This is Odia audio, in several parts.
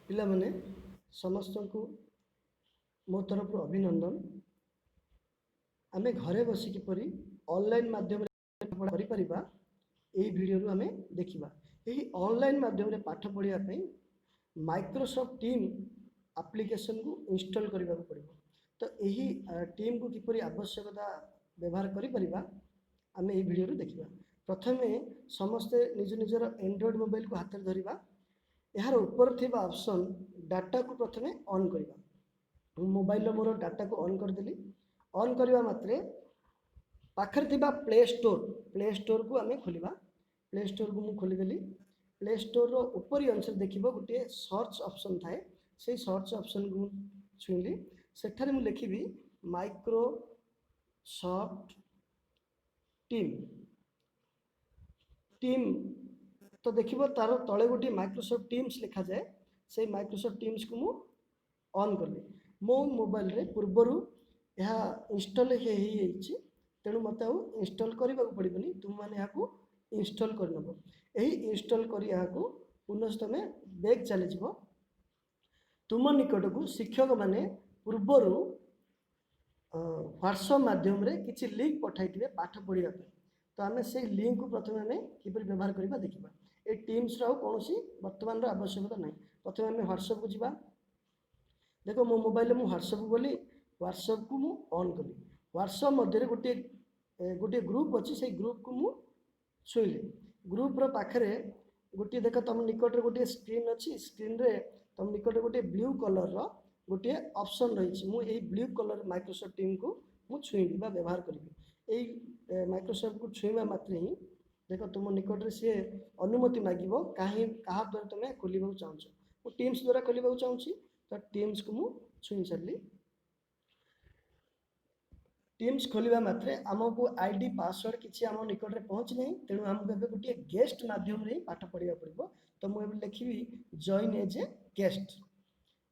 ପିଲାମାନେ, ସମସ୍ତଙ୍କୁ ମୋ ତରଫରୁ ଅଭିନନ୍ଦନ। ଆମେ ଘରେ ବସି କିପରି ଅନଲାଇନ୍ ମାଧ୍ୟମରେ ପାଠପଢ଼ା କରିପାରିବା, ଏହି ଭିଡ଼ିଓରୁ ଆମେ ଦେଖିବା। ଏହି ଅନଲାଇନ୍ ମାଧ୍ୟମରେ ପାଠ ପଢ଼ିବା ପାଇଁ ମାଇକ୍ରୋସଫ୍ଟ ଟିମ୍ ଆପ୍ଲିକେସନକୁ ଇନଷ୍ଟଲ୍ କରିବାକୁ ପଡ଼ିବ। ତ ଏହି ଟିମ୍କୁ କିପରି ଆବଶ୍ୟକତା ବ୍ୟବହାର କରିପାରିବା, ଆମେ ଏହି ଭିଡ଼ିଓରୁ ଦେଖିବା। ପ୍ରଥମେ ସମସ୍ତେ ନିଜ ନିଜର ଆଣ୍ଡ୍ରଏଡ଼୍ ମୋବାଇଲକୁ ହାତରେ ଧରିବା। ଏହାର ଉପରେ ଥିବା ଅପସନ୍ ଡାଟାକୁ ପ୍ରଥମେ ଅନ୍ କରିବା। ମୁଁ ମୋବାଇଲର ମୋର ଡାଟାକୁ ଅନ୍ କରିଦେଲି। ଅନ୍ କରିବା ମାତ୍ରେ ପାଖରେ ଥିବା ପ୍ଲେ ଷ୍ଟୋର୍, ପ୍ଲେ ଷ୍ଟୋର୍କୁ ଆମେ ଖୋଲିବା। ପ୍ଲେ ଷ୍ଟୋର୍କୁ ମୁଁ ଖୋଲିଦେଲି। ପ୍ଲେ ଷ୍ଟୋର୍ର ଉପରି ଅଂଶରେ ଦେଖିବ ଗୋଟିଏ ସର୍ଚ୍ଚ ଅପସନ୍ ଥାଏ। ସେଇ ସର୍ଚ୍ଚ ଅପସନ୍କୁ ମୁଁ ଛୁଇଁଲି। ସେଠାରେ ମୁଁ ଲେଖିବି ମାଇକ୍ରୋସଫ୍ଟ ଟିମ୍। ଟିମ୍ ତ ଦେଖିବ, ତାର ତଳେ ଗୋଟିଏ ମାଇକ୍ରୋସଫ୍ଟ ଟିମ୍ସ ଲେଖାଯାଏ। ସେଇ ମାଇକ୍ରୋସଫ୍ଟ ଟିମ୍ସକୁ ମୁଁ ଅନ୍ କଲି। ମୋ ମୋବାଇଲରେ ପୂର୍ବରୁ ଏହା ଇନଷ୍ଟଲ୍ ହେଇଯାଇଛି, ତେଣୁ ମୋତେ ଆଉ ଇନଷ୍ଟଲ୍ କରିବାକୁ ପଡ଼ିବନି। ତୁମେମାନେ ଏହାକୁ ଇନଷ୍ଟଲ୍ କରିନେବ। ଏହି ଇନଷ୍ଟଲ୍ କରି ଏହାକୁ ପୁନଃ ତୁମେ ବ୍ୟାକ୍ ଚାଲିଯିବ। ତୁମ ନିକଟକୁ ଶିକ୍ଷକମାନେ ପୂର୍ବରୁ ହ୍ୱାଟ୍ସଅପ୍ ମାଧ୍ୟମରେ କିଛି ଲିଙ୍କ୍ ପଠାଇଥିବେ ପାଠ ପଢ଼ିବା ପାଇଁ। ତ ଆମେ ସେଇ ଲିଙ୍କ୍କୁ ପ୍ରଥମେ ଆମେ କିପରି ବ୍ୟବହାର କରିବା ଦେଖିବା। ଏ ଟିମ୍ସର ଆଉ କୌଣସି ବର୍ତ୍ତମାନର ଆବଶ୍ୟକତା ନାହିଁ। ପ୍ରଥମେ ଆମେ ହ୍ୱାଟ୍ସଅପ୍କୁ ଯିବା। ଦେଖ, ମୋ ମୋବାଇଲରେ ମୁଁ ହ୍ୱାଟ୍ସଅପ୍କୁ ଗଲି। ହ୍ୱାଟ୍ସଅପ୍କୁ ମୁଁ ଅନ୍ କଲି। ହ୍ୱାଟ୍ସଅପ୍ ମଧ୍ୟରେ ଗୋଟିଏ ଗୋଟିଏ ଗ୍ରୁପ୍ ଅଛି। ସେଇ ଗ୍ରୁପ୍କୁ ମୁଁ ଛୁଇଁଲି। ଗ୍ରୁପ୍ର ପାଖରେ ଗୋଟିଏ ଦେଖ, ତୁମ ନିକଟରେ ଗୋଟିଏ ସ୍କ୍ରିନ୍ ଅଛି। ସ୍କ୍ରିନ୍ରେ ତୁମ ନିକଟରେ ଗୋଟିଏ ବ୍ଲୁ କଲର୍ର ଗୋଟିଏ ଅପସନ୍ ରହିଛି। ମୁଁ ଏଇ ବ୍ଲୁ କଲର୍ ମାଇକ୍ରୋସଫ୍ଟ ଟିମ୍କୁ ମୁଁ ଛୁଇଁବି ବା ବ୍ୟବହାର କରିବି। ଏଇ ମାଇକ୍ରୋସଫ୍ଟକୁ ଛୁଇଁବା ମାତ୍ରେ ହିଁ ଦେଖ, ତୁମ ନିକଟରେ ସିଏ ଅନୁମତି ମାଗିବ, କାହା ଦ୍ୱାରା ତୁମେ ଖୋଲିବାକୁ ଚାହୁଁଛ। ମୁଁ ଟିମ୍ସ ଦ୍ୱାରା ଖୋଲିବାକୁ ଚାହୁଁଛି, ତ ଟିମ୍ସକୁ ମୁଁ ଛୁଇଁ ସାରିଲି। ଟିମ୍ସ ଖୋଲିବା ମାତ୍ରେ ଆମକୁ ଆଇଡି, ପାସୱାର୍ଡ଼ କିଛି ଆମ ନିକଟରେ ପହଞ୍ଚି ନାହିଁ। ତେଣୁ ଆମକୁ ଏବେ ଗୋଟିଏ ଗେଷ୍ଟ ମାଧ୍ୟମରେ ହିଁ ପାଠ ପଢ଼ିବାକୁ ପଡ଼ିବ। ତ ମୁଁ ଏବେ ଲେଖିବି ଜଏନ୍ ଏଜ୍ ଏ ଗେଷ୍ଟ।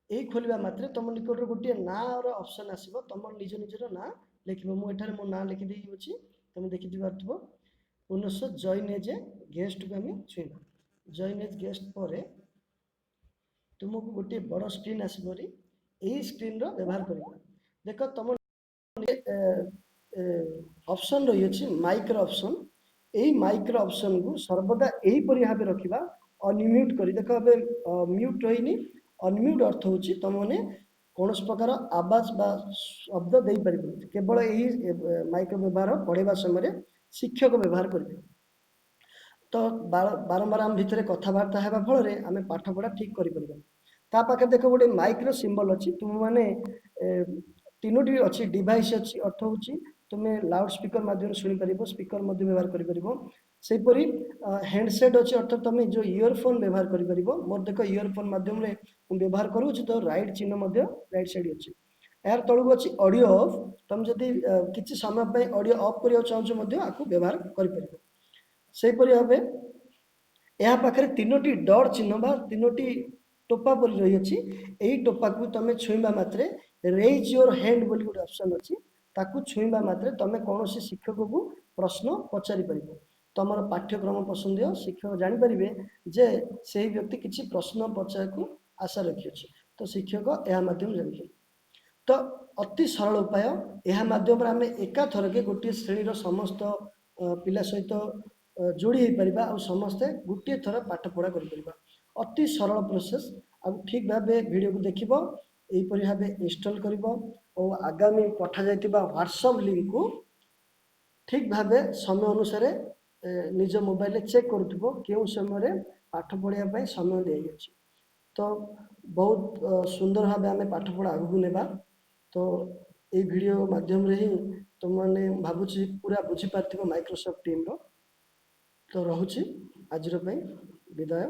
ଏହି ଖୋଲିବା ମାତ୍ରେ ତୁମ ନିକଟରେ ଗୋଟିଏ ନାଁର ଅପସନ୍ ଆସିବ। ତୁମ ନିଜ ନିଜର ନାଁ ଲେଖିବ। ମୁଁ ଏଠାରେ ମୋ ନାଁ ଲେଖିଦେଇଅଛି, ତୁମେ ଦେଖିପାରୁଥିବ। ପୁନଶ୍ଚ ଜଏନ୍ ଏଜ୍ ଏ ଗେଷ୍ଟକୁ ଆମେ ଛୁଇଁବା। ଜଏନ୍ ଏଜ୍ ଗେଷ୍ଟ ପରେ ତୁମକୁ ଗୋଟିଏ ବଡ଼ ସ୍କ୍ରିନ୍ ଆସିବ। ଏହି ସ୍କ୍ରିନ୍ର ବ୍ୟବହାର କରିବା। ଦେଖ, ତୁମ ଅପସନ୍ ରହିଅଛି ମାଇକ୍ର ଅପସନ୍। ଏହି ମାଇକ୍ର ଅପସନ୍କୁ ସର୍ବଦା ଏହିପରି ଭାବେ ରଖିବା, ଅନମ୍ୟୁଟ୍ କରି। ଦେଖ, ଏବେ ମ୍ୟୁଟ୍ ରହିନି। ଅନମ୍ୟୁଟ୍ ଅର୍ଥ ହେଉଛି ତୁମମାନେ କୌଣସି ପ୍ରକାର ଆବାଜ ବା ଶବ୍ଦ ଦେଇପାରିବନି। କେବଳ ଏହି ମାଇକ୍ର ବ୍ୟବହାର ପଢ଼େଇବା ସମୟରେ ଶିକ୍ଷକ ବ୍ୟବହାର କରିବେ। ତ ବାରମ୍ବାର ଆମ ଭିତରେ କଥାବାର୍ତ୍ତା ହେବା ଫଳରେ ଆମେ ପାଠପଢ଼ା ଠିକ୍ କରିପାରିବାନି। ତା ପାଖରେ ଦେଖ, ଗୋଟେ ମାଇକ୍ର ସିମ୍ବଲ ଅଛି। ତୁମମାନେ ତିନୋଟି ଅଛି, ଡିଭାଇସ୍ ଅଛି। ଅର୍ଥ ହେଉଛି ତୁମେ ଲାଉଡ୍ ସ୍ପିକର ମାଧ୍ୟମରେ ଶୁଣିପାରିବ, ସ୍ପିକର ମଧ୍ୟ ବ୍ୟବହାର କରିପାରିବ। ସେହିପରି ହ୍ୟାଣ୍ଡସେଟ୍ ଅଛି, ଅର୍ଥାତ୍ ତୁମେ ଯେଉଁ ଇୟରଫୋନ୍ ବ୍ୟବହାର କରିପାରିବ। ମୋର ଦେଖ, ଇୟରଫୋନ୍ ମାଧ୍ୟମରେ ମୁଁ ବ୍ୟବହାର କରୁଅଛି, ତ ରାଇଟ୍ ଚିହ୍ନ ମଧ୍ୟ ରାଇଟ୍ ସାଇଡ଼୍ ଅଛି। ଏହାର ତଳକୁ ଅଛି ଅଡ଼ିଓ ଅଫ୍। ତୁମେ ଯଦି କିଛି ସମୟ ପାଇଁ ଅଡ଼ିଓ ଅଫ୍ କରିବାକୁ ଚାହୁଁଛ ମଧ୍ୟ ଆକୁ ବ୍ୟବହାର କରିପାରିବ। ସେହିପରି ଭାବେ ଏହା ପାଖରେ ତିନୋଟି ଡଟ୍ ଚିହ୍ନ ବା ତିନୋଟି ଟୋପା ପରି ରହିଅଛି। ଏହି ଟୋପାକୁ ତୁମେ ଛୁଇଁବା ମାତ୍ରେ ରେଜ୍ your hand ବୋଲି ଗୋଟେ ଅପସନ୍ ଅଛି। ତାକୁ ଛୁଇଁବା ମାତ୍ରେ ତୁମେ କୌଣସି ଶିକ୍ଷକକୁ ପ୍ରଶ୍ନ ପଚାରି ପାରିବ। ତୁମର ପାଠ୍ୟକ୍ରମ ପସନ୍ଦୀୟ ଶିକ୍ଷକ ଜାଣିପାରିବେ ଯେ ସେହି ବ୍ୟକ୍ତି କିଛି ପ୍ରଶ୍ନ ପଚାରିବାକୁ ଆଶା ରଖିଅଛି। ତ ଶିକ୍ଷକ ଏହା ମାଧ୍ୟମରେ ଜାଣିପାରିବେ। ତ ଅତି ସରଳ ଉପାୟ। ଏହା ମାଧ୍ୟମରେ ଆମେ ଏକାଥରକେ ଗୋଟିଏ ଶ୍ରେଣୀର ସମସ୍ତ ପିଲା ସହିତ ଯୋଡ଼ି ହେଇପାରିବା ଆଉ ସମସ୍ତେ ଗୋଟିଏ ଥର ପାଠ ପଢ଼ା କରିପାରିବା। ଅତି ସରଳ ପ୍ରୋସେସ୍। ଆଉ ଠିକ୍ ଭାବେ ଭିଡ଼ିଓକୁ ଦେଖିବ, ଏହିପରି ଭାବେ ଇନଷ୍ଟଲ୍ କରିବ ଓ ଆଗାମୀ ପଠାଯାଇଥିବା ହ୍ୱାଟ୍ସଅପ୍ ଲିଙ୍କକୁ ଠିକ୍ ଭାବେ ସମୟ ଅନୁସାରେ ନିଜ ମୋବାଇଲରେ ଚେକ୍ କରୁଥିବ, କେଉଁ ସମୟରେ ପାଠ ପଢ଼ିବା ପାଇଁ ସମୟ ଦିଆଯାଇଛି। ତ ବହୁତ ସୁନ୍ଦର ଭାବେ ଆମେ ପାଠପଢ଼ା ଆଗକୁ ନେବା। ତ ଏଇ ଭିଡ଼ିଓ ମାଧ୍ୟମରେ ହିଁ ତୁମମାନେ ଭାବୁଛି ପୁରା ବୁଝିପାରିଥିବ ମାଇକ୍ରୋସଫ୍ଟ ଟିମ୍ର। ତ ରହୁଛି, ଆଜିର ପାଇଁ ବିଦାୟ।